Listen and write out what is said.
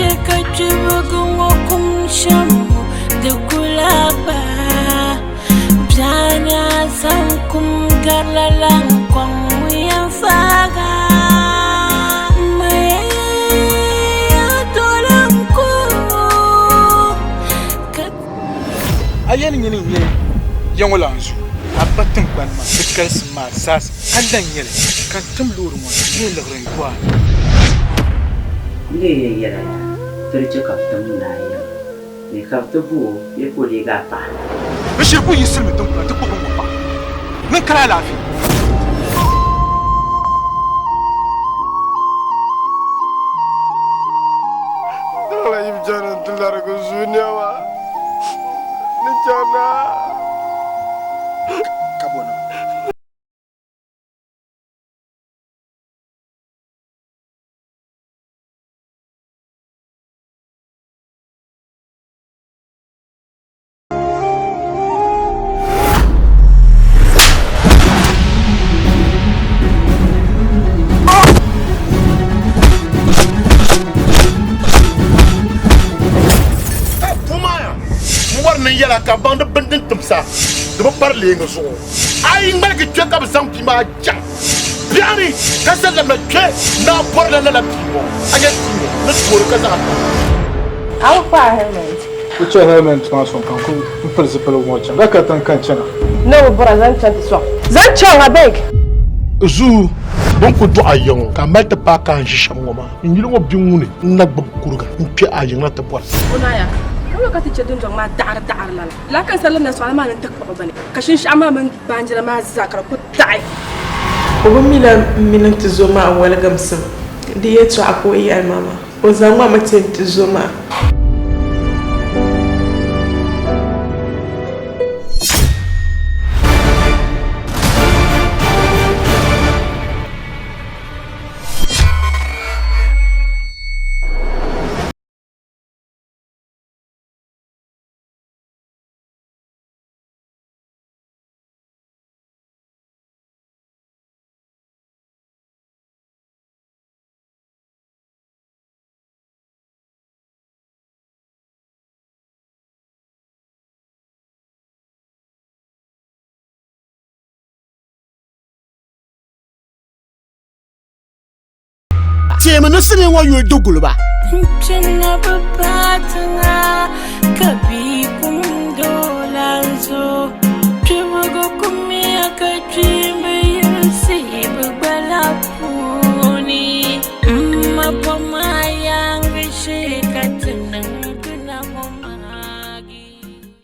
chɛ ka kpibigu ŋɔ kum shɛm ŋɔ di ku lahi baai. Biɛɣuni a zaŋ kum gari lala n-kɔŋ ŋun yɛn faag a. Maya doli n-ku ka. A yɛli nyini n-nyɛ ya ŋɔ lan zu a ba tiŋgbani maa di galisim maa zaasa, ka lan nyɛ li ka n tim loori ŋɔ ni bee liɣiri n-yo a. N lee yɛn yɛla ya, ti di chɛ ka bɛ tim n naa yiŋa ni ka bɛ ti bu o bee ka o leeg a paɣa. Bɛ shiri ku yi silimi tiŋkuna nti kpuɣi ŋɔ paɣa mini kali alaafee. Daɣila yi bi chani nti larigi zu nɛma ni chana. Ka bɔ niŋ? N bɔri ni n yɛla ka baŋdi bindin timsa di bi pari leeŋa zuɣu. A yi ŋmaligi kpe ka bɛ zaŋ bia maa chaŋ biɛɣuni ka sa labina kpe naa bɔrila lala bia ŋɔ, a nya bia ŋɔ ni toori ka zaŋ a pahi. A bi kpaai helmet. O chɛ helmet maa sɔŋ ka n ku pili zipiligu ŋɔ chaŋ ka katiŋ ka n chana. No bi bɔra zaŋ chaŋ ti sɔŋ. Zaŋ chaŋ abeg. Zuu, bɛ ni ku dɔɣi a ya ŋɔ ka a mali ti paai ka a ni ʒi shɛm ŋɔ maa, n yuli ŋɔ bɛ ŋuni n-na gbubi kuriga n-kpe a yiŋ na ti bɔri. O naaya, ka ka ti chɛ dundɔŋ maa daɣiri daɣiri lala. Lala ka n salim na sɔɣili maa ni nti kpuɣi bini, ka shinshɛɣu maa mini baanjira maa zaa ka di ku taɣi. O bi mi la m mini n tizo maa waligimsim. Di yɛtɔɣa ka o yɛli ma maa, o zaŋ ma mi ti n tizo maa. Teemi ni sinii ŋɔ yuli di guliba. N-kpina bi paai tiŋa ka bia kumdi o lan zo. Kpibigu kumiya ka kpiimba.